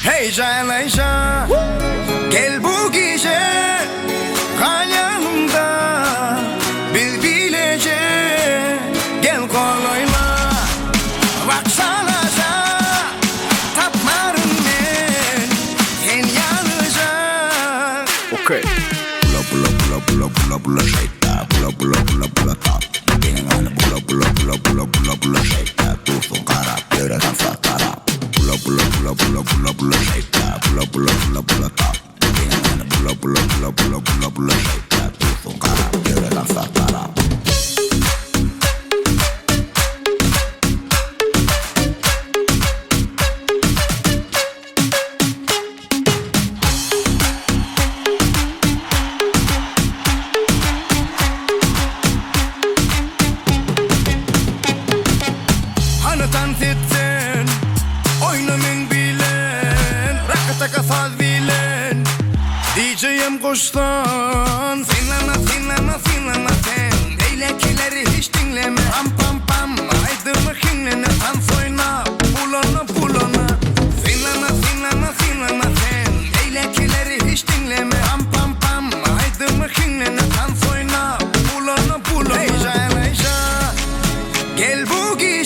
Hey jaýlaýja Gel bu gije Gal ýanymda Biz bileje Gel golaýma Wagşalaja Tapmaryn men Sen ýalyja Okay. Bula bula bula bula bula bula shake that bula bula bula bula top. Geniň hany bula bula bula bula bula bula shake that dursun garap ýöre tansa tarap. Bula bula bula bula bula bula shake that bula bula bula bula top. Geniň hany bula bula bula bula bula bula shake that dursun garap ýöre tansa tarap. Hany tans etsen, oýna meň bilen, Rakataka saz bilen, DJ-em goşsan. Synlama, synlama, synlama sen, beýlekileri hiç diňleme. Pam pam pam, aýdyma hiňlene, tans oýna, bulana bulana. Synlama, synlama, synlama sen, beýlekileri hiç diňleme. Pam pam pam, aýdyma hiňlene, tans oýna, bulana bulana. Heý jaýlaýja, gel bu gije.